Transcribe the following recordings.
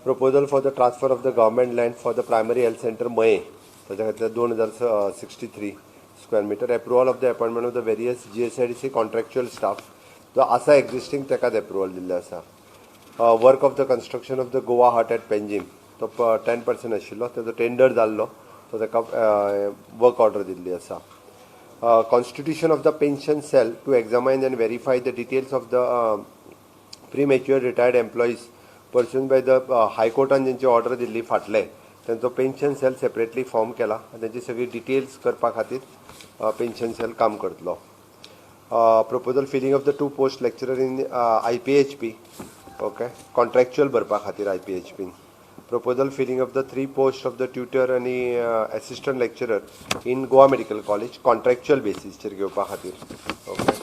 Proposal for the transfer of the government land for the primary health centre Mayem, ताच्या खातीर 2063 square meter. Approval of the appointment of the various GSIDC contractual staff जो आसा existing, ताकाच approval दिल्लें आसा. Work of the construction of the Goa Hut at Panjim, तो 10% आशिल्लो, ताजो टेंडर जाल्लो, तो ताका वर्क ऑर्डर दिल्ली आसा. Constitution of the pension cell to examine and verify the details of the premature retired employees pursuant by the हायकोर्टान जेंची order दिल्ली फाटले, तेंचो पेन्शन सेल सेपरेटली फॉर्म केला आनी तेंची सगळी डिटेल्स करपा खातीर पेन्शन सेल काम करतलो. Proposal filling of the two post lecturer in IPHP, okay, contractual भरपा खातीर I P H pin. Proposal filling of the three post of the tutor आनी assistant lecturer in Goa Medical College, contractual बेसीसचेर घेवपा खातीर, okay.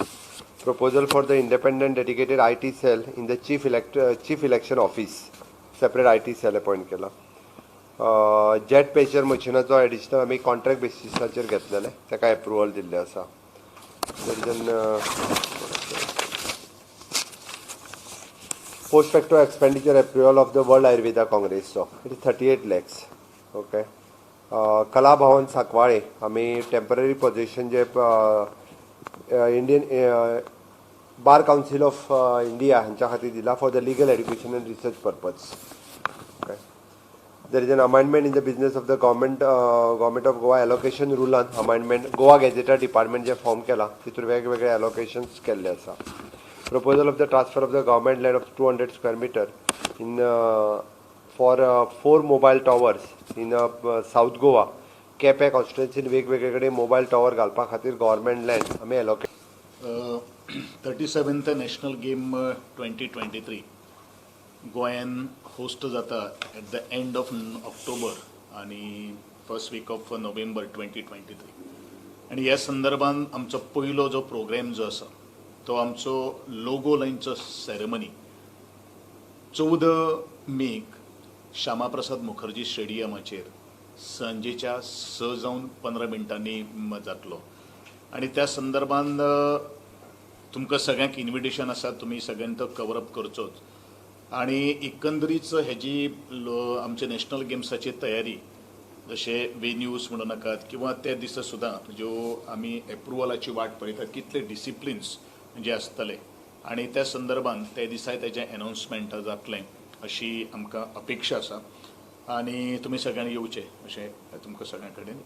Proposal for the independent dedicated IT cell in the Chief Election Office, separate IT cell appoint केला. Jet पेचर मशिनाचो additional आमी contract बेसिसाचेर घेतलेले, ताका approval दिल्लें आसा. There is an post facto expenditure approval of the World Ayurveda Congress, so it is 38 lakhs, okay. कला भवन सांकवाळे आमी temporary position J Indian Bar Council of India हांच्या खातीर दिला for the legal education and research purpose, okay. There is an amendment in the business of the Government of Goa allocation रुलान amendment, Goa gazetteer department J form केला, तितून वेगवेगळे allocations केल्ले आसा. Proposal of the transfer of the government land of 200 square meter in for four mobile towers in South Goa, Quepem कॉन्स्टिट्युन्सीन वेगवेगळे कडेन mobile tower घालपा खातीर government land आमी allocate. 37th National Game 2023 गोंयान host जाता at the end of October आनी first week of November 2023. आनी ह्या संदर्भान आमचो पयलो जो प्रोग्राम जो आसा, तो आमचो लोगो लायनचो सेरेमनी 14 मेक श्यामाप्रसाद मुखर्जी स्टेडियमाचेर सांजेच्या 6 जावन 15 मिनटांनी जातलो. आनी त्या संदर्भान तुमकां सगळ्यांक इन्विटेशन आसा, तुमी सगळ्यांनी तो कवर अप करचोच. आनी एकंदरीच हेजी आमचे नॅशनल गेम्साची तयारी, जशे वेन्यूज म्हणू नाकात किंवा त्या दिसा सुद्दां ज्यो आमी एप्रुवलाची वाट पळयतात, कितले डिसिप्लिन्स जे आसतले आनी त्या संदर्भान त्या दिसाय तेजें एनावन्समेंट जातलें अशी आमकां अपेक्षा आसा. आनी तुमी सगळ्यांनी येवचें अशें तुमकां सगळ्यां कडेन